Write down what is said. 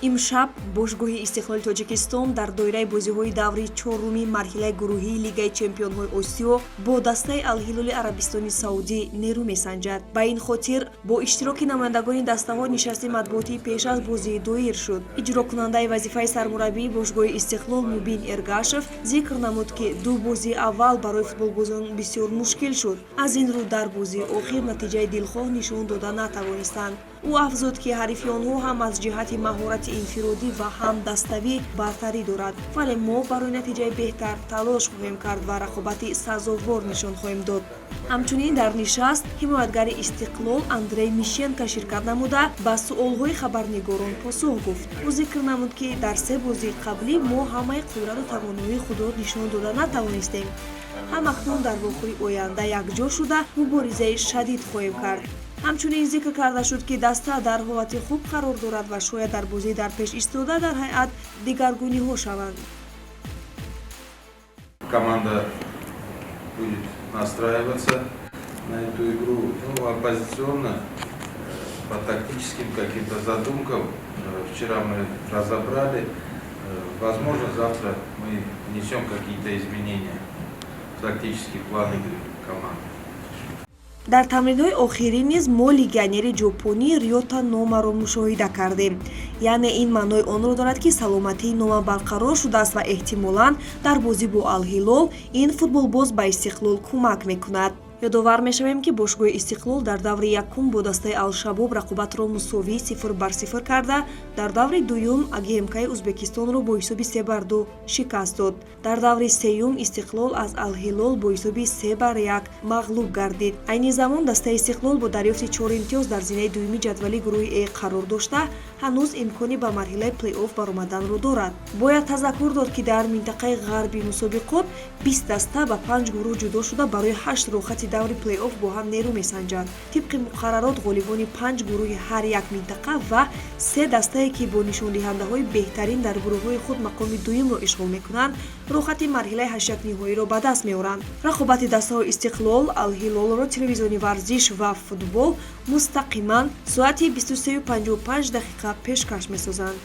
Имшаб бошгоҳи Истиқлоли Тоҷикистон дар доираи бозиҳои даври чоруми марҳилаи гурӯҳии Лигаи чемпионҳои Осиё бо дастаи Алҳилоли Арабистони Саудӣ нерӯ месанҷад. Ба ин хотир бо иштироки намояндагони дастаҳо нишасти матбуотии пеш аз бозӣ доир шуд. Иҷрокунандаи вазифаи сармураббии бошгоҳи Истиқлол Мубин Эргашев зикр намуд, ки ду бозии аввал барои футболбозон бисёр мушкил шуд, аз ин рӯ дар бозии охир натиҷаи дилхоҳ нишон дода натавонистанд. Ӯ афзуд, ки ҳарифи онҳо ҳам аз ҷиҳати маҳорати инфиродӣ ва ҳам даставӣ бартарӣ дорад, вале мо барои натиҷаи беҳтар талош хоҳем кард ва рақобати сазовор нишон хоҳем дод. Ҳамчунин дар нишаст ҳимоятгари Истиқлол Андрей Мишенко ширкат намуда, ба суолҳои хабарнигорон посух гуфт. Ӯ зикр намуд, ки дар се бозии қаблӣ мо ҳамаи қудрату тавоноии худро нишон дода натавонистем. Ҳамакнун дар вохӯри оянда якҷо шуда, муборизаи шадид хоҳем кард. Ҳамчунин зикр карда шуд, ки даста дар ҳолати хуб қарор дорад ва шояд дар бозии дар пеш истода дар ҳайат дигаргуниҳо шаванд. Команда будет настраиваться на эту игру. Ну, оппозиционно, по тактическим каким-то задумкам, вчера мы разобрали. Возможно, завтра мы внесем какие-то изменения в тактический план игры команды. Дар тамринҳои охирӣ низ мо легионери ҷопонӣ Риёта Номаро мушоҳида кардем, яъне ин маънои онро дорад, ки саломатии Нома барқарор шудааст ва эҳтимолан дар бозӣ бо Алҳилол ин футболбоз ба Истиқлол кӯмак мекунад. Ёдовар мешавем, ки бошгоҳи Истиқлол дар даври якум бо дастаи Алшабоб рақобатро мусовӣ 0-0 карда, дар даври дуюм АГМКи Ӯзбекистонро бо ҳисоби 3-2 шикаст дод. Дар даври сеюм Истиқлол аз Алҳилол бо ҳисоби 3-1 мағлуб гардид. Айни замон дастаи Истиқлол бо дарёфти чор имтиёз дар зинаи дуюми ҷадвали гурӯҳи Э қарор дошта, ҳанӯз имкони ба марҳилаи плей-офф баромаданро дорад. Бояд тазаккур дод, ки дар минтақаи ғарби мусобиқот 20 даста ба панҷ гурӯҳ ҷудо шуда, барои ҳашт роҳхати даври плей-офф бо ҳам нерӯ месанҷанд. Тибқи муқаррарот, ғолибони панҷ гурӯҳи ҳар як минтақа ва се дастае, ки бо нишондиҳандаҳои беҳтарин дар гурӯҳҳои худ мақоми дуюмро ишғол мекунанд, роҳхати марҳилаи ҳаштякниҳоиро ба даст меоранд. Рақобати дастаҳои Истиқлол Алҳилолро телевизиони Варзиш ва Футбол мустақиман соати 23:55 пешкаш месозанд.